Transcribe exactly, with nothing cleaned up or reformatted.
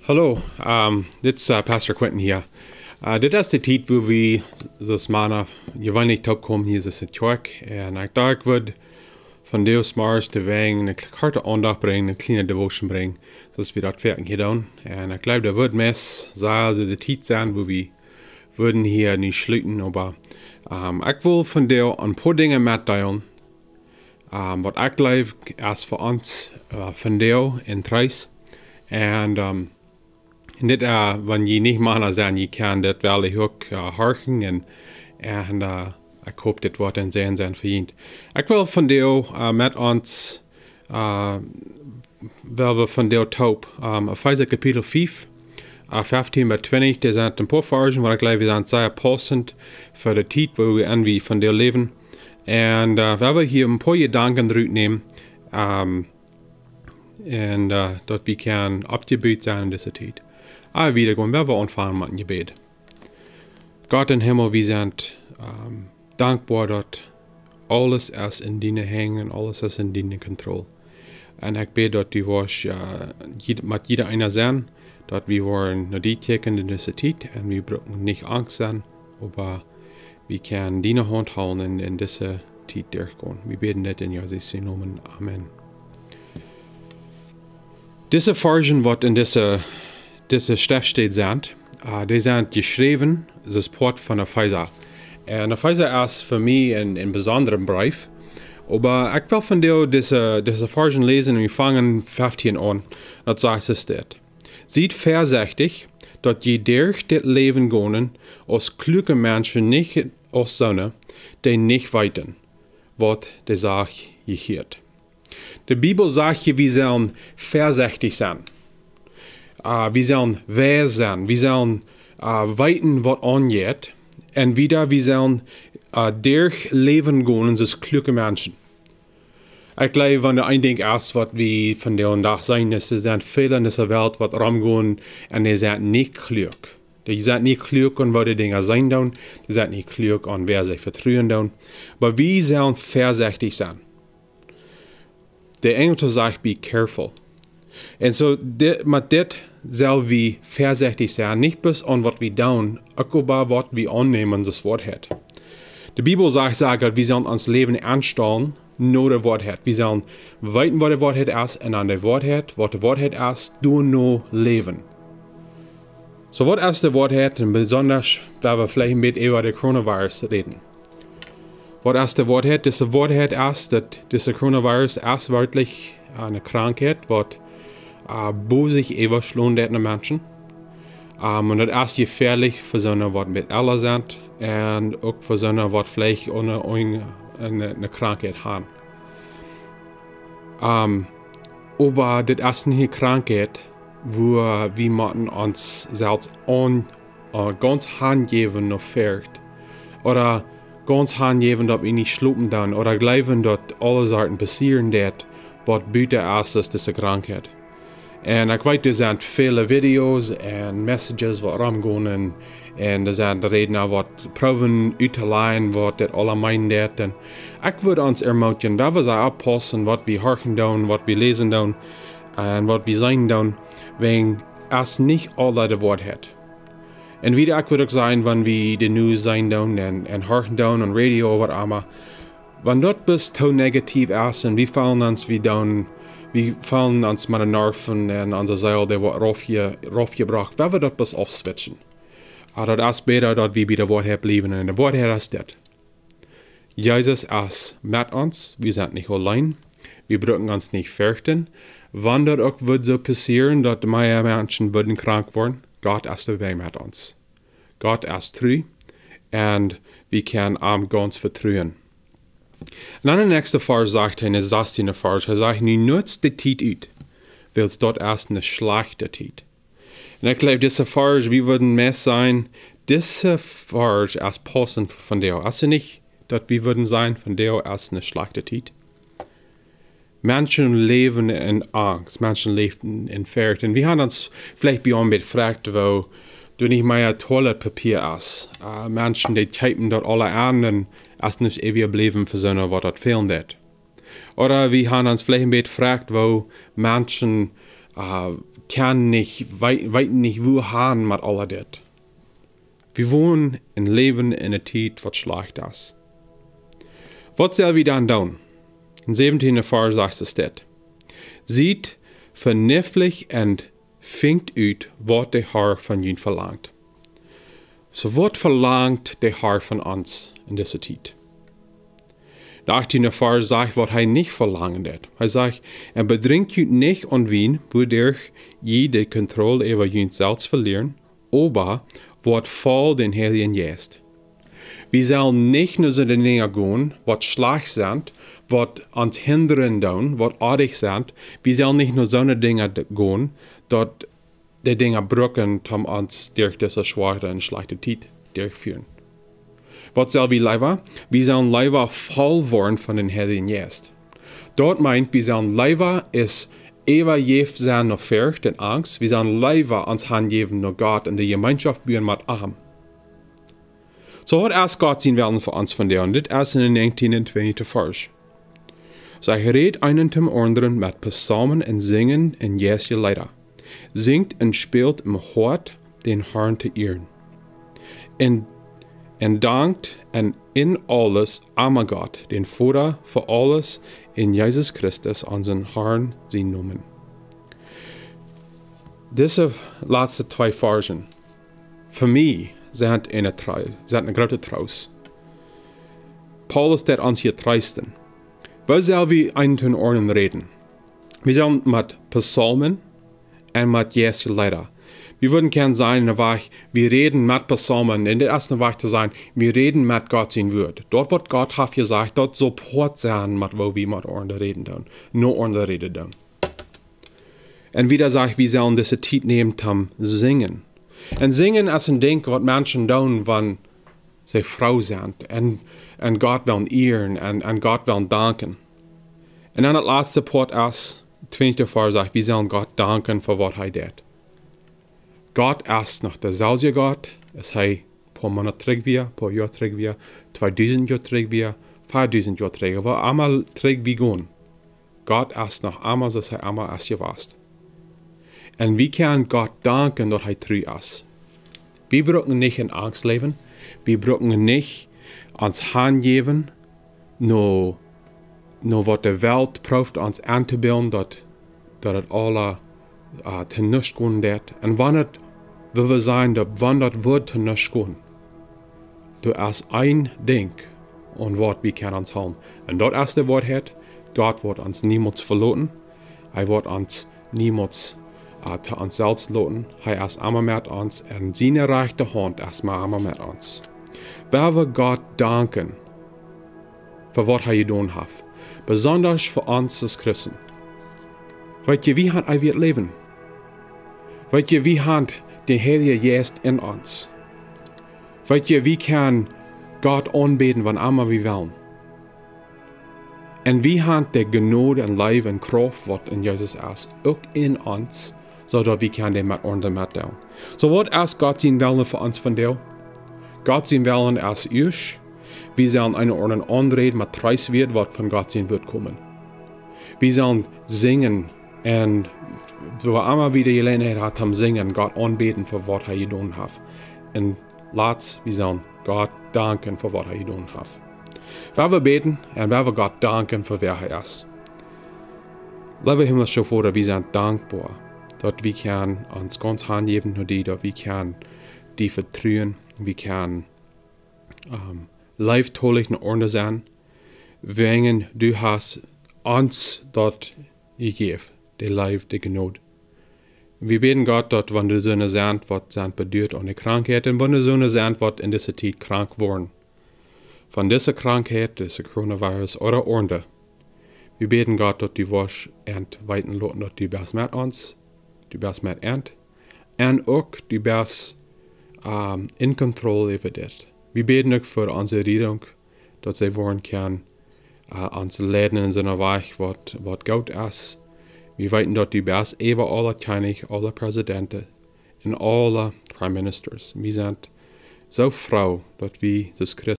Hallo, ähm, dit es äh, Pastor Quentin hia. Äh, dit es de Tiet, wua wie, soo aus Mana, jeweenlich toopkomen hia en de Kjoakj. Un ekj docht, ekj wudd vondoag zemorjes de Wajch ne kle- korte Aundacht brinjen, ne kjliene Devotion brinjen, soo aus wie daut foaken hia doonen. Un ekj jleew, daut wudd meist soo de Tiet sennen, wua wie wudden hia nu schluten, oba, ähm, ekj well vondoag een poa Dinja metdeelen, ähm, waut ekj jleew es fa ons, äh, vondoag een Troost. Un, ähm, un dit, äh, wan jie nich Mana sent, jie kjennen dit woll uk, äh, horchen un, un, äh, ekj hop, dit woat een Säajen sennen fa junt. Ekj well vondoag, äh, met ons, äh, well wie vondoag toop, ähm, Efeesa Kapitel fief, äh, fieftieen bat twintich, doa sent een poa Varzen, waut ekj jleew, dee sent sea paussent fa de Tiet, wua wie en wie vondoag läwen. Un, äh, well wie hia een poa Jedanken rutnämen, ähm, un, äh, daut wie kjennen oppjebut sennen en dise Tiet. Oba wie gonen, well wie aunfangen met een Jebäd. Gott em Himmel, wie sent, ähm, dankboa, daut aules es en diene Henj un aules es en diene Kontroll. Un ekj bäd, daut du woascht, äh, jied-, met jieda eena sennen, daut wie woaren no die kjikjen en dise Tiet un wie brucken nich angst sennen, oba wie kjennen diene Haunt hoolen un en dise Tiet derchgonen. Wie bäden dit en Jesus sienen Nomen. Amen. Dise Varzen, waut en dise, dise Schreftstäd sent, äh, dee sent jeschräwen, daut es Poat von Efeesa. Un Efeesa es fa mie een, een besondra Breef. Oba ekj well vondoag dise, dise Varzen läsen un wie fangen fieftieen aun. Daut sajcht soo dit: Siet väasechtich, daut jie derch dit Läwen gonen aus kluake Menschen, nich aus soone, dee nich weeten, waut de Sach jehieet. De Bibel sajcht hia, wie sellen väasechtich sennen. Äh, wie sellen weis sennen. Wie sellen, äh, weeten, waut aunjeit. Un wieda, wie sellen, äh, derch Läwen gonen aus kluake Menschen. Ekj jleew, wan doa een Dinkj es, waut wie vondoag seenen, es, doa sent väl en dise Welt, waut romgonen un dee sent nich kluak. Dee sent nich kluak aun, woo dee Dinja sennen doonen. Dee sent nich kluak aun, wäa see vetruen doonen. Oba wie sellen väasechtich sennen. De Enjel sajcht, be careful. Un soo, dit, met dit sell wie väasechtich sennen, nich bloos aun waut wie doonen, uk oba waut wie aunnämen aus Woarheit. De Bibel sajcht, sajcht, daut wie sellen ons Läwen aunstalen no de Woarheit. Wie sellen weeten, waut de Woarheit es, un aun de Woarheit, waut de Woarheit es, doano läwen. Soo, waut es de Woarheit? Un besonda, wan wie veleicht een bät äwa de Coronavirus räden. Waut es de Woarheit? Dise Woarheit es, daut dise Coronavirus es werkjlich eene Krankheit, waut, äh, bosich äwaschlonen deit en de Menschen. Ähm, un daut es jefäadlich fa soone, waut met ella sent, un uk fa soone, waut veleicht eene, eene, eene Krankheit haben. Ähm, oba dit es nich eene Krankheit, wua wie motten ons selfst aun, äh, gaunz hanjäwen no Forcht. Ooda gaunz hanjäwen, daut wie nich schlopen doonen. Ooda jleewen, daut aule Sachen passieren, daut waut buta es aus dise Krankheit. Un ekj weet, doa sent väle Videos un Messages, waut romgonen. Un doa sent Rädna, waut proowen uttoläajen, waut dit aula meenen deit. Un ekj wudd ons ermutigen, wan wie sellen oppaussen, waut wie horchen doonen, waut wie läsen doonen, un waut wie seenen doonen. Wäajen es nich aula de Woarheit. Un wieda, ekj wudd uk sajen, wan wie de News seenen doonen un, un horchen doonen un Radio, waut emma, wan daut bloos too negativ es un wie feelen ons, wie doonen, wie feelen ons met de Nerven un onse Seel, dee woat raufje-, raufjebrocht, wan wie daut bloos aufswitchen. Oba daut es bäta, daut wie bie de Woarheit bliewen. Un de Woarheit es dit: Jesus es met ons, wie sent nich auleen, wie brucken ons nich ferchten. Wan daut uk wudd soo passieren, daut mea Menschen wudden krank woaren, Gott es doawäajen met ons. Gott es tru, un wie kjennen am gaunz vetruen. Un dan de näakjste Varsch sajcht hee, en de sastiende Varsch, hee sajcht: Nu nutzt de Tiet ut, wiels daut es eene schlajchte Tiet. Un ekj jleew, dise Varsch, wie wudden meist sajen, dise Varsch es paussent vondoag. Es nich, daut wie wudden sajen, vondoag es eene schlajchte Tiet. Menschen läwen en Angst, Menschen läwen en Forcht. Un wie haben ons veleicht bie ons befroagt, woo doa nich mea Toiletpapia es. Äh, Menschen, dee kjeepen daut aula aun un es nich äwajebläwen fa soone, waut daut fälen deit. Ooda wie haben ons veleicht een bät befroagt, woo Menschen, äh, kjennen nich, wei-, weeten nich, wua han met aul dit. Wie wonen un läwen en eene Tiet, waut schlajcht es. Waut sell wie dan doonen? Em säwentieenden Varsch sajcht et dit: Siet venichtich un finjt ut, waut de Herr von junt velangt. Soo, waut velangt de Herr von ons en dise Tiet? De achttieende Varsch sajcht, waut hee nich velangen deed. Hee sajcht: Un bedrinkjt junt nich aun Wien, wuaderch jie de Kontroll äwa junt selfst velieren, oba woat voll dän Heiljen Jeist. Wie sellen nich no soone Dinja gonen, waut schlajcht sent, waut ons hindren doonen, waut oajch sent. Wie sellen nich no soone Dinja d-, gonen, daut de Dinja brucken, om ons derch dise schwoare un schlajchte Tiet derchfieren. Waut sell wie leewa? Wie sellen leewa voll woaren von dän Heiljen Jeist. Daut meent, wie sellen leewa aus äwajäft sennen no Forcht un Angst. Wie sellen leewa ons hanjäwen no Gott un de Jemeenschoft buen met am. Soo, waut es Gott sien Wellen fa ons vondoag? Un dit es en dän näajentieenden un twintichsten Varsch. Sajcht: Rät eena dän aundren met Psalmen un Sinjen un jeistliche Leeda. Sinjt un spält em Hoat, dän Herrn to ieren. Un, un dankt en, en aules aun Gott, dän Voda, fa aules en Jesus Christus, onsen Herrn, sienen Nomen. Dise latste twee Varschen, fa mie, sent eene Trei-, sent een grooten Troost. Paulus deed ons hia treesten. Woo sell wie eena dän aundren räden? Wie sellen met Psalmen un met jeistliche Leeda. Wie wudden kjennen sajen, en de Wajch, wie räden met Psalmen, un dit es een Wajch to sajen, wie räden met Gott sien Wuat. Daut, waut Gott haft jesajcht, daut saul Poat sennen met woo wie met aundre räden doonen, no aundre räden doonen. Un wieda sajcht, wie sellen dise Tiet nämen toom sinjen. Un sinjen es een Dinkj, waut Menschen doonen, wan see froo sent un, un Gott wellen ieren un, un Gott wellen danken. Un dan daut latste Poat es, twintichsten Varsch sajcht, wie sellen Gott danken fa waut hee deed. Gott es noch deselwje Gott, aus hee poa Moonat trigj wia, poa Joa trigj wia, tweedusent Joa trigj wia, veadusent Joa trigj, wua emma trigj wie gonen. Gott es noch emma soo aus hee emma es jewast. Un wie kjennen Gott danken, daut hee tru es. Wie brucken nich en Angst läwen. Wie brucken nich ons hanjäwen no, no waut de Welt prooft ons entobillen, daut, daut et aula, äh, to nuscht gonen deed. Un wan et, wie wellen sajen, daut wan daut woat to nuscht gonen, doa es een Dinkj, aun waut wie kjennen ons hoolen. Un daut es de Woarheit. Gott woat ons niemols veloten. Hee woat ons niemols, äh, to ons selfst loten. Hee es emma met ons. Un siene rajchte Haunt es emma met ons. Wie wellen Gott danken fa waut hee jedonen haft. Besonda fa ons aus Christen. Weet jie, wie haben eewjet Läwen. Weet jie, wie haben dän Heiljen Jeist en ons. Weet jie, wie kjennen Gott aunbäden, wan emma wie wellen. Un wie haben de Jnod un Leew un Krauft, waut en Jesus es, uk en ons, soo daut wie kjennen dee met aundre metdeelen. Soo, waut es Gott sien Wellen fa ons vondoag? Gott sien Wellen es ieescht, wie sellen eenen aundren aunräden met Treestwieed, waut von Gott sien Wuat komen. Wie sellen sinjen un wua emma wie de Jeläajenheit haben toom sinjen, Gott aunbäden fa waut hee jedonen haft. Un latst, wie sellen Gott danken fa waut hee jedonen haft. Wie wellen bäden un wie wellen Gott danken fa wäa hee es. Leewa himmlischa Voda, wie sent dankboa, daut wie kjennen ons gaunz hanjäwen no die, daut wie kjennen die vetruen, wie kjennen, ähm, leeftolich no aundre sennen, wäajen du hast ons daut jejäft, de Leew, de Jnod. Wie bäden, Gott, daut wan doa soone sent, waut sent beduat aun de Krankheit, un wan doa soone sent, waut en dise Tiet krank woaren von dise Krankheit, dise Coronavirus ooda aundre. Wie bäden, Gott, daut du woascht an weeten loten, daut du best met ons, du best met an, un uk du best, ähm, en Kontroll äwa dit. Wie bäden uk fa onse Rejierunk, daut see woaren kjennen, äh, ons leiden en soone Wajch, waut, waut goot es. Wie weeten, daut du best äwa aule Kjennichs, aule Präsidenten un aule Prime Ministers. Wie sent soo froo, daut wie Jesus Christus